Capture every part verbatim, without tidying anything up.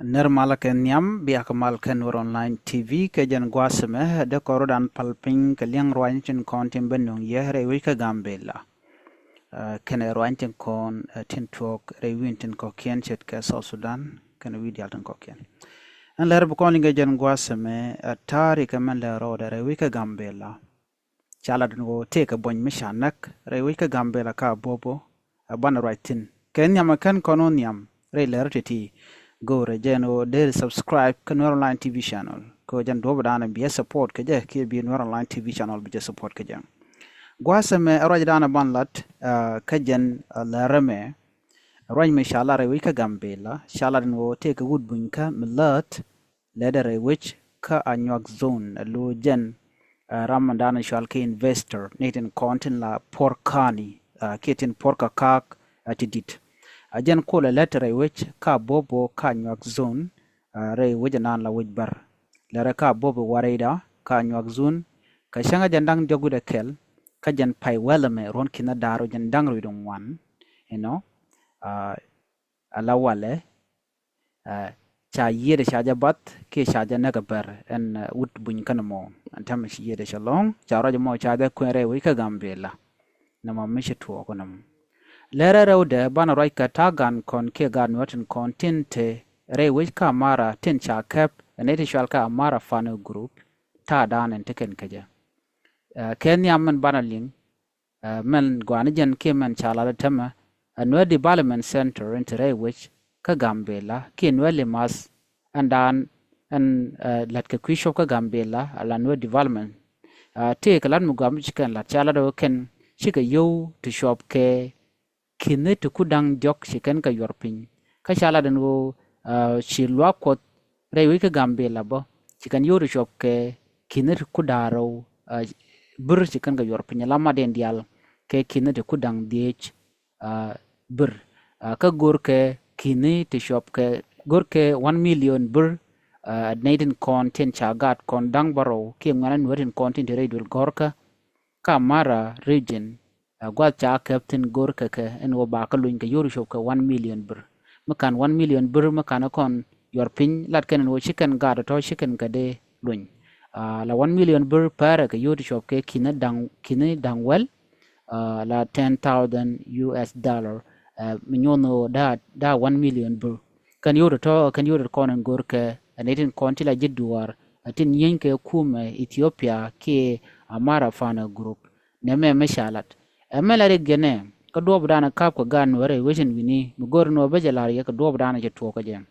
Nir malä kɛ nhiam, bia kɛ mal kɛ Nuer Online T V kɛ jɛn gua̱a̱th ɛmɛ, dee kɔr rɔ̱dan pal piny kɛ liɛŋ ruac tin kɔn tin bä nuŋ yɛ rɛy wec kä Gambela. Ɛ, kɛnɛ ruac tin kɔn, ɛ, tin tuɔɔk rɛy wi̱i̱n tin kɔ̱kiɛn ce̱tkɛ South Sudan kɛnɛ wi̱i̱ diaal tin kɔ̱kiɛn. Ɛn lɛr bi kɔn liŋ kɛ jɛn gua̱a̱th ɛmɛ, ɛ, ta̱a̱ ri kɛ mɛn lɛ rɔɔdɛ rɛy wec kä Gambela. Ca lat ɛn ɣöö tëëkɛ buɔ̱ny mi ca näk rɛy wec kä Gambela kä Abobo, ɛ banɛ ruac thi̱n. Kɛ nhiam ɛ kɛn kɔn wä nhiam rɛy lɛr ti̱ti̱. Go̱o̱rɛ jɛ ɛn ɣöö deri subscribe kä Nuer Online T V channel. Kɛ ɣöö jɛn duɔ̱ɔ̱pdan ɛ biɛ support kɛ jɛ kiɛ bi Nuer Online T V channel bi jɛ support kɛ jɛ. Gua̱a̱th ɛmɛ ɛ ruacdan ɛ ban lat, ɛ, kä jɛn, ɛ, lɛr ɛmɛ. Ruac mi ca lat rɛy wec kä Gambela, ca lat ɛn ɣöö tëëkɛ wut bunykä mi läät, lɛt rɛy wec kä Anyuak zone, ɛ lo̱ jɛn, ɛ, ram mi dan cual kɛ investor, ni tin kɔn tin la puɔr ka̱a̱ni, ɛ, kiɛ tin puɔr kä ka̱a̱k, ɛ, ti di̱t. Ɛ jɛn kulɛ lɛt rɛy wec kä Abobo kä Anyuak zone, ɛ, rɛy wec ɛnan la wec bär. Lɛrɛ kä Abobo warɛyda kä Anyuak zone, kä cäŋ ɛ jɛn da̱ŋ diɔ̱k wi̱cdɛ kɛl, kä jɛn pay wɛl ɛmɛ ruɔ̱n ki̱n ɛ da̱r wec jɛn da̱ŋ rɛy wi̱cdɛ ŋuan, you know, ɛ, ala walɛ, ɛ, ca yiëëdɛ ca jɛ bath kiɛ ca jɛ näk ɛ bär ɛn, ɛ, wut buny kɛn mɔ. Ɛn täämɛ ci yiëëdɛ cɛ lɔ̱ŋ, ca ruac mɔ ca jɛ kuɛn rɛy wec kä Gambela. Nɛmɔ mi ci tuɔɔk nɛmɔ. Lɛrɛ rɛwdɛ banɛ ruac kɛ ta̱a̱ gan kɔn kiɛ gan nuɔ̱t in kɔn tin te rɛy wec kä Amara tin ca kɛp ɛn iti cual kä Amara Fano Group. Ta̱a̱ dan in ti kɛn kɛ jɛ. Ɛ, kɛ nhiam min banɛ liŋ, ɛ, mɛn gɔaa ni jɛn kiɛ mɛn ca lat ɛ täämɛ, ɛ, Nuer Development Center in te rɛy wec kä Gambela kiɛ Nuer Limath, ɛn daan ɛn, ɛ, la̱t kɛ kui̱ cuɔp kä Gambela, ala Nuer Development. Ɛ, tëëkɛ lat mi gɔaa mi ci kɛn lat, ca lat ɛ ɣöö kɛn cikɛ yio̱w ti cuɔp kɛ ki̱ni ti kur da̱ŋ diɔ̱k ci kɛn kɛ yuɔr piny. Kä ca lat ɛn ɣöö, ɛ, ci luaak Kuɔth rɛy wec kä Gambela bä, ci kɛn yio̱w ti cuɔp kɛ ki̱ni ti kur da̱ŋ rɛw, ɛ, bir ci kɛn kɛ yuɔr piny, ala matdiɛn diaal kɛ ki̱ni ti kur da̱ŋ dhieec, ɛ, bir. Ɛ, kä go̱rkɛ ki̱ni ti cuɔp kɛ, go̱rkɛ one million bir, ɛ, nɛy tin kɔn tin ca gaat kɔn da̱ŋ bärɔw kiɛ ŋuɛ̈tni Nuer tin kɔn tin te rɛy duël gɔ̱rkä kä Amara region, ɛ, gua̱th ca kɛp thi̱n go̱rkɛ kɛ ɛn ɣöö ba kɛ luny kɛ yio̱w ti cuɔp kɛ one million bir. Mi ka̱n one million bir mi ka̱n kɔn yuɔr piny, lat kɛn ɛn ɣöö ci kɛn gaat tɔ̱ ci kɛn kɛ dee luny. Ɛ, la one million bir pɛrɛ kɛ yio̱w ti cuɔp kɛ ki̱ni da̱ŋ, ki̱ni da̱ŋ wɛl, ɛ, la ten thousand U S dollar, ɛ, mi nyuɔ̱n ɣöö da̱a̱, da̱a̱ one million bir. Kɛn yio̱w tɔ̱tɔ̱, kɛn yio̱w tɔ̱tɔ̱ kɔn in go̱rkɛ, ɛ, nɛy tin kɔn ti la ji̱ duaar, ɛ, tin yieny kɛ kumɛ Ethiopia kiɛ Amara Fano Group. Nɛmɛ mi ca lat. Ɛ mɛ la rik jɛ nɛ, kä duɔ̱ɔ̱pdan ɛ ka̱p kɛ gaat Nuäärä wecin wi̱ni, mi go̱r in ɣöö bä jɛ la̱r yɛ kɛ duɔ̱ɔ̱pdan ɛ cɛ tuɔɔk kä jɛ.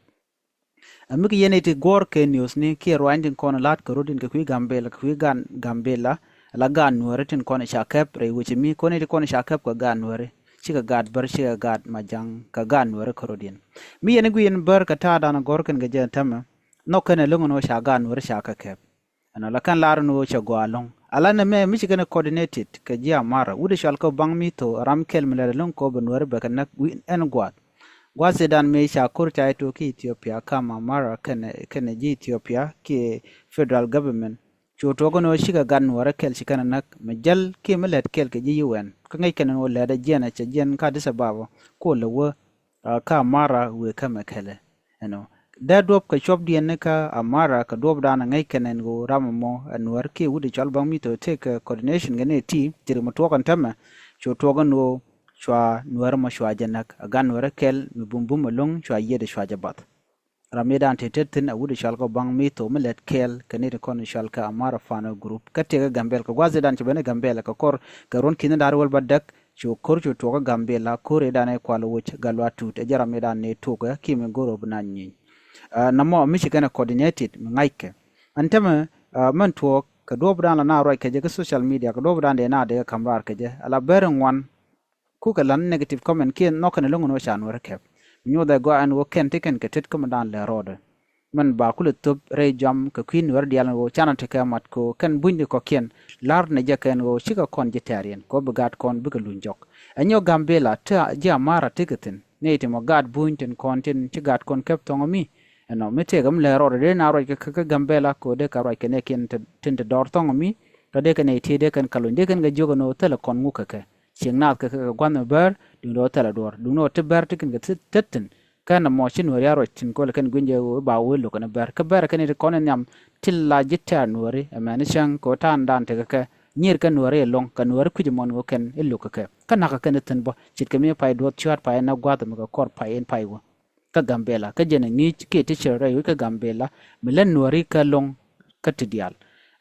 Ɛ mi ki yɛn iti guɔ̱ɔ̱r kɛ news ni kiɛ ruaacni tin kɔn la̱t kɛ rot in kɛ kui̱ Gambela, kɛ kui̱ gan Gambela, la gaat Nuäärä tin kɔn ca kɛp rɛy wec mi, kɔn iti kɔn ca kɛp kɛ gaat Nuäärä, cikɛ gaat Bär, cikɛ gaat Majaŋ, kɛ gaat Nuäärä kɛ rot in. Mi yɛn i̱ gui̱i̱n bär kɛ ta̱a̱dan gɔ̱r kɛn kɛ jɛ tämɛ, nhɔk kɛn ɛ lo̱ŋ ɛn ɣöö ca gaat Nuäärä ca kɛ kɛp. Ɛnɔ la kɛn lar ɛn ɣöö cɛ gɔaa ɛlɔ̱ŋ. Ala nɛmɛ mi ci kɛn ɛ coordinated kɛ ji̱ Amara, wut ɛ cɔal kɛ Baŋ Mito, ram kɛl mi lɛt ɛlɔ̱ŋ kɛ ɣöö bɛ Nuäärä bɛ kɛ näk wi̱n ɛn gua̱a̱th. Gua̱a̱th ëëdan mëë ca ko̱r ca jɛ tuɔɔk kä Ethiopia, kam Amara kɛnɛ, kɛnɛ ji̱ Ethiopia kiɛ federal government. Cu tuɔɔk ɛn ɣöö cikɛ gat Nuäärä kɛl ci kɛn ɛ näk, mi jäl kiɛ mi lät kɛl kɛ ji̱ U N. Kä ŋäc kɛn ɛn ɣöö lät ɛ jiɛn ɛ cɛ jiɛn kä Addis Ababa, kɛ ɣöö lɛ wä, ah, kä Amara wëë kä mɛ kɛlɛ. Ɛnɔ. Dee duɔ̱p kɛ cuɔpdiɛn ni kä Amara kɛ duɔ̱ɔ̱pdan ɛ ŋäc kɛn ɛn ɣöö ram ɛmɔ ɛ Nuäär kiɛ wut ɛ cɔal Baŋ Mito tëëkɛ coordination kɛ nɛy ti, ci ri mi tuɔɔk ɛn tämɛ, cu tuɔɔk ɛn ɣöö cua Nuäär ɛmɔ cua jɛ näk, ɛ gat Nuäärä kɛl mi bumbum ɛlɔ̱ŋ cua yiëëdɛ cua jɛ bath. Ram ëëdan te tet thi̱n ɛ wut ɛ cɔal kɛ Baŋ Mito mi lät kɛɛl kɛ nɛy ti kɔn cɔal kɛ Amara Fano Group. Kä tëëkɛ Gambela kɛ gua̱a̱th ëëdan ci ben ɛ Gambela kɛ kɔr kɛ ruɔ̱n ki̱ni da̱r wäl bädäk, cu ko̱r cu tuɔɔk kä Gambela, ko̱r ëëdan ɛ Kual Woc, Gatluak Tut, ɛ jɛ ram ëëdan ni tuɔɔk ɛ kiɛ mi go̱r ɣöö bi naath nyieeny. Ah, nɔmɔ mi ci kɛn ɛ coordinated mi ŋa̱ckɛ. Ɛn tämɛ, ah, mɛn tuɔɔk kɛ duɔ̱ɔ̱pdan la naath ruac kɛ jɛ kä social media, kɛ duɔ̱ɔ̱pdan dee naath dee kɛ ka̱m raar kɛ jɛ. Ala ber in ŋuan, kukɛ la̱t negative comment kiɛ nhɔk kɛn ɛlɔ̱ŋ ɛn ɣöö ca Nuäärä kɛp. Mi nyuɔth ɛ gɔaa ɛn ɣöö kɛn ti kɛn kɛ tet kä mi dan lɛ rɔɔdɛ. Mɛn ba kulɛ thöp rɛy jɔam kɛ kui̱ Nuäärä diaal ɛn ɣöö canɛ tekɛ mat kɛ ɣöö kɛn bunyni kɔ̱kiɛn la̱r nɛ jɛ kɛ ɛn ɣöö cikɛ kɔn ji̱ tɛ̈riɛn kɛ ɣöö bi gaat kɔn bikɛ luny jɔk. Ɛ nyɔk Gambela ti ji̱ Amara tekɛ thi̱n. Nɛy ti mɔ gaat buny tin kɔn tin ci gaat kɔn kɛp thɔŋ mi. Ɛnɔ mi tëëkɛ mi lɛ rɔɔdɛ dee naath ruac kɛ kä Gambela kɛ ɣöö dee kɛ ruac kɛ nɛɛkiɛn tin te dɔɔr thɔŋ mi. Tɔ dee kɛ nɛy ti dee kɛn kɛ luny, dee kɛn kɛ jiök ɛn ɣöö thilɛ kɔn ŋuk kɛ kɛ. Cieŋ naath kɛ kɛ kɛ gua̱th mi bär, duundɛ ɣöö thilɛ duɔ̱ɔ̱r. Duundɛ ɣöö ti bär ti kɛn kɛ tet thi̱n. Kä nɔmɔ ci Nuääri a ruac tin kol kɛn gui̱ny jɛ ɣöö i̱ ba wee lo̱k kɛn bɛr. Kä bɛr kɛn i̱ ti kɔn in nhiam tin la ji̱ tɛ̈r Nuääri ɛmɛn cäŋ kɛ ɣöö ta̱a̱n dan tekɛ kɛ nyier kä Nuääri ɛlɔ̱ŋ kɛ Nuääri kui̱c ɛmɔ ni ɣöö kɛn i̱ lo̱k kɛ kɛ. Kä na̱k kɛ kɛn i̱ thi̱n bä ce̱tkɛ mi pay duɔth cua̱t pay in na gua̱a̱th ɛmɛ kɛ kɔr pay in pay wä. Kä Gambela kä jɛn ɛ ŋi̱i̱c kiɛ ti cär rɛy wec kä Gambela mi lät Nuääri kä ɛlɔ̱ŋ kä ti diaal.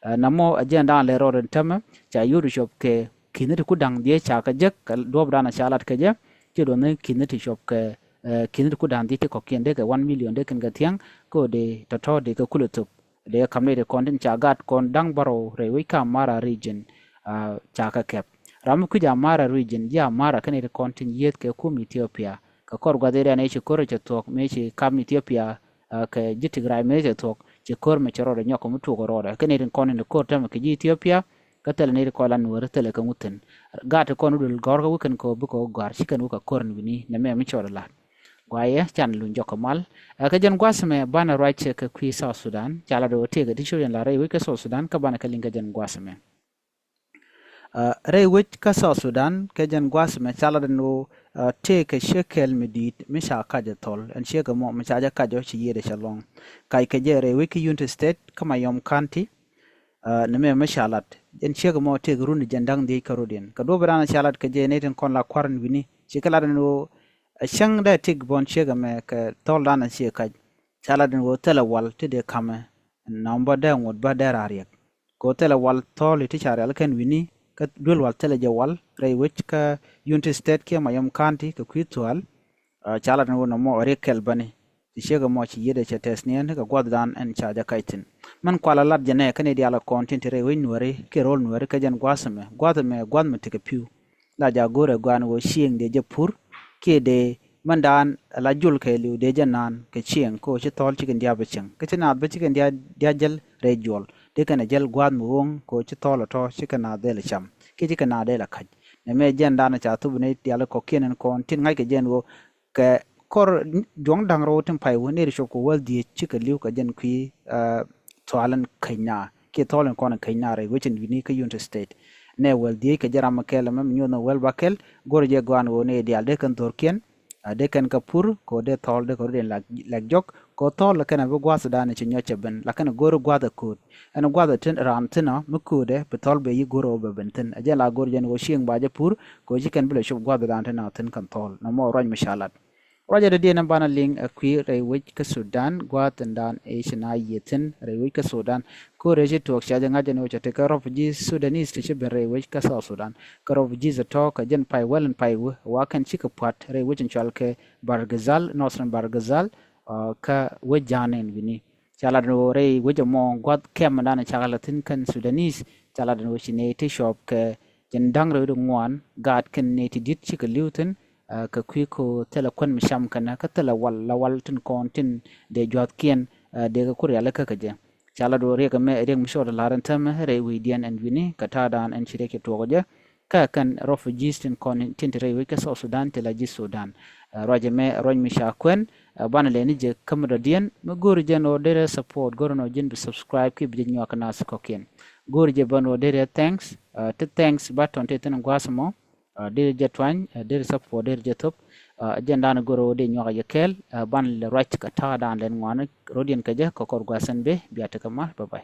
Ɛ, nɔmɔ ɛ jɛn dan lɛ rɔɔd in tämɛ ca yio̱w ti cuɔp kɛ ki̱ni ti ku da̱ŋ dhiec ca kɛ jek kɛ duɔ̱ɔ̱p dan ca lat kɛ jɛ. Ci duɔ̱ni ki̱ni ti cuɔp kɛ, ɛ, ki̱ni ti ku da̱ŋ dhiec ti kɔ̱kiɛn dee kɛ one million dee kɛn kɛ thiäŋ. Kä dee tɔ̱tɔ̱ dee kɛ kulɛ thop dee kɛ ka̱m ni ti kɔn tin ca gaat kɔn da̱ŋ bärɔw rɛy wec kä Amara region. Ɛ, ca kɛ kɛp ram mi kui̱c Amara region ji̱ Amara kɛn ni ti kɔn tin yieth kɛ kum Ethiopia. Kɛ kɔr gua̱th area ni ci ko̱r cɛ thuɔ̱k mëë ci kam Ethiopia, ɛ, kɛ ji̱ Tigray mëë cɛ thuɔ̱k ci ko̱r mɛ cɛ rɔɔdɛ nyɔk kɛ mi tuɔk rɔɔdɛ. Kɛ nɛy tin kɔn in ko̱r tämɛ kɛ ji̱ Ethiopia kä thilɛ nɛy ti kɔn la Nuääri thilɛ kɛ ŋuthin. Gaat ti kɔn wä duël gɔ̱r kä wä kɛn kɛ wä bikɛ wä gɔ̱a̱r ci kɛn wä kɛ ko̱r in wi̱ni nɛmɛ mi cɔɔd lat. Guayɛ can luny jɔk kɛ mal. Ɛ, kɛ jɛn gua̱th mɛ banɛ ruac kɛ kui̱ South Sudan ca lat wä tëëkɛ ti cio̱c in la rɛy wec kɛ South Sudan kä banɛ kɛ liŋ kɛ jɛn gua̱th mɛ. Ɛ, rɛy wec kä South Sudan kɛ jɛn gua̱a̱th mɛ ca lat ɛn ɣöö, ɛ, tëëkɛ ciek kɛl mi di̱i̱t mi ca kac ɛ thɔl ɛn ciek ɛmɔ mi ca jɛ kac ɔ ci yiëëdɛ cɛ lɔ̱ŋ. Kac kɛ jɛ rɛy wec kä Unity State kä Mayom County. Ɛ, nɛmɛ mi ca lat ɛn ciek ɛmɔ tëëkɛ run jɛn da̱ŋ dhiec kä rɔ̱diɛn kɛ duɔ̱p ɛ dan ca lat kɛ jɛ nɛy tin kɔn la kua̱r ɛn wi̱ni ci kɛ lat ɛn ɣöö ɛ cäŋ dee tik bɔn ciek ɛmɛ kɛ thɔl dan ɛ ciek kac. Ca lat ɛn ɣöö thilɛ wal ti dee ka̱mɛ nɔm bä dee ŋot bä dee raar riɛk. Kɛ ɣöö thilɛ wal thɔɔli ti ca rial kɛn wi̱ni kä duel wal thilɛ jɛ wal rɛy wec kä Unity State kiɛ Mayom County kɛ kui̱ thua̱a̱l. Ɛ, ca lat ɛn ɣöö nɔmɔ ɛ riɛk kɛl bäni ti ciek ɛmɔ ci yiëëdɛ cɛ tɛth niɛn kɛ gua̱thdan ɛn ca jɛ kac thi̱n. Mɛn kualɛ lat jɛ nɛ kä ni diaal ɛ kɔn tin ti rɛy wec Nuääri kiɛ ro̱l Nuääri kä jɛn gua̱a̱th ɛmɛ gua̱a̱th ɛmɛ gua̱a̱th mi tekɛ pi̱w. La jaak go̱o̱rɛ gua̱a̱n ɣöö cieŋ dee jɛ pur kiɛ dee mɛn daan la jul kɛɛliw dee jɛ naan kɛ cieŋ kɛ ɣöö ci thɔɔl cikɛn diaal bä cieŋ kä ci naath bä cikɛn diaal jäl rɛy juɔl dee kɛn ɛ jäl gua̱a̱th mi ɣööŋ kɛ ɣöö ci thɔɔl ɛ tɔ̱ cikɛ naath dee lɛ cam kiɛ cikɛ naath dee lɛ ka̱c. Nɛmɛ jɛn daan ca thup ni diaal kɔ̱kiɛn ɛn kɔn tin ŋa̱ckɛ jɛn ɣöö kɛ kɔr juɔ̱ŋ da̱ŋ rɛw tin pay wä nɛy ti cop kɛ wäl dhiec cikɛ li̱w kɛ jɛn kui̱, ɛ, thua̱l in käny na kiɛ thɔɔl in kɔn in käny na rɛy wec in wi̱ni kä Unity State. Nɛ wäl dhiec kɛ jɛ ram mi kɛl ɛmɛ mi nyuɔth ni wäl ba kɛl go̱r jɛ gɔaan ɣöö nɛy diaal dee kɛn dho̱rkiɛn, ɛ, dee kɛn kɛ pur kɛ ɣöö dee thɔɔl dee kɛ rut in lak, lak jɔk kɛ ɣöö thɔɔl kɛn ɛ bi gua̱a̱th dan ci nyɔc cɛ ben la kɛn ɛ go̱r gua̱a̱th ɛ kööt. Ɛn gua̱a̱th ɛ tin raan thi̱n ɔ mi köödɛ bi thɔɔl bɛ yi go̱r ɛ wä bɛ ben thi̱n. Ɛ jɛn la go̱r jɛn ɣöö cieŋ ba jɛ pur kɛ ɣöö ci kɛn bi lɛ cop gua̱a̱th dan tin a thi̱n kɛn thɔɔl. Nɔmɔ ruac mi ca lat. Ruacɛ dɔ̱diɛn in banɛ liŋ ɛ kui̱ rɛy wec kä Sudan gua̱a̱th in dan ëë ci na yiëë thi̱n rɛy wec kä Sudan. Ko̱r ëë ci tuɔɔk ca jɛ ŋa̱c ɛn ɣöö cɛ tekɛ refugee Sudanese ti ci ben rɛy wec kä South Sudan. Kä refugees ɛ tɔ̱ kɛ jɛn pay wäl in pay wä wa kɛn cikɛ pua̱t rɛy wec in cɔal kɛ Bahr el Ghazal, Northern Bahr el Ghazal, ɛ, kä wec ja̱a̱n in wi̱ni. Ca lat ɛn ɣöö rɛy wec ɛmɔ gua̱th kɛm in dan in cakɛ la̱th thi̱n kɛn Sudanese ca lat ɛn ɣöö ci nɛy ti cɔɔp kɛ jɛn da̱ŋ rɛw ti ŋuan gaat kɛn nɛy ti di̱t cikɛ li̱w thi̱n, ɛ, kɛ kui̱ kɛ ɣöö thilɛ kuän mi cam kɛnɛ kä thilɛ wal la wal tin kɔn tin dee jua̱thkiɛn, ɛ, dee kɛ ku rialikä kɛ jɛ. Ca lat ɣöö riɛk ɛmɛ riɛk mi cɔɔd la̱r ɛn täämɛ rɛy wecdiɛn ɛn wi̱ni kɛ ta̱a̱dan ɛn ci riɛk cɛ tuɔɔk jɛ. Kä kɛn refugees tin kɔn tin te rɛy wec kä South Sudan ti la ji̱ Sudan. Ɛ, ruac ɛmɛ ruac mi ca kuɛn, ɛ, banɛ lɛni jɛ kä mi dɔ̱diɛn mi go̱o̱ri jɛn ɣöö derɛ support go̱o̱ri nɔ ji̱n bi subscribe kiɛ bi jɛ nyuak kɛ nath kɔ̱kiɛn. Go̱o̱ri jɛ bän ɣöö derɛ thanks, ɛ, ti thanks ba tɔn ti thi̱n gua̱a̱th ɛmɔ. Ɛ, derɛ jɛ tuany, ɛ, derɛ support derɛ jɛ thop. Ɛ, jɛn dan go̱o̱ri ɣöö dee nyuak jɛ kɛɛl, ɛ, banɛ lɛ ruac kɛ ta̱a̱dan lɛn ŋuani rɔ̱diɛn kɛ jɛ kɛ kɔr gua̱a̱th ɛn bee bia tekɛ mal. Bye bye.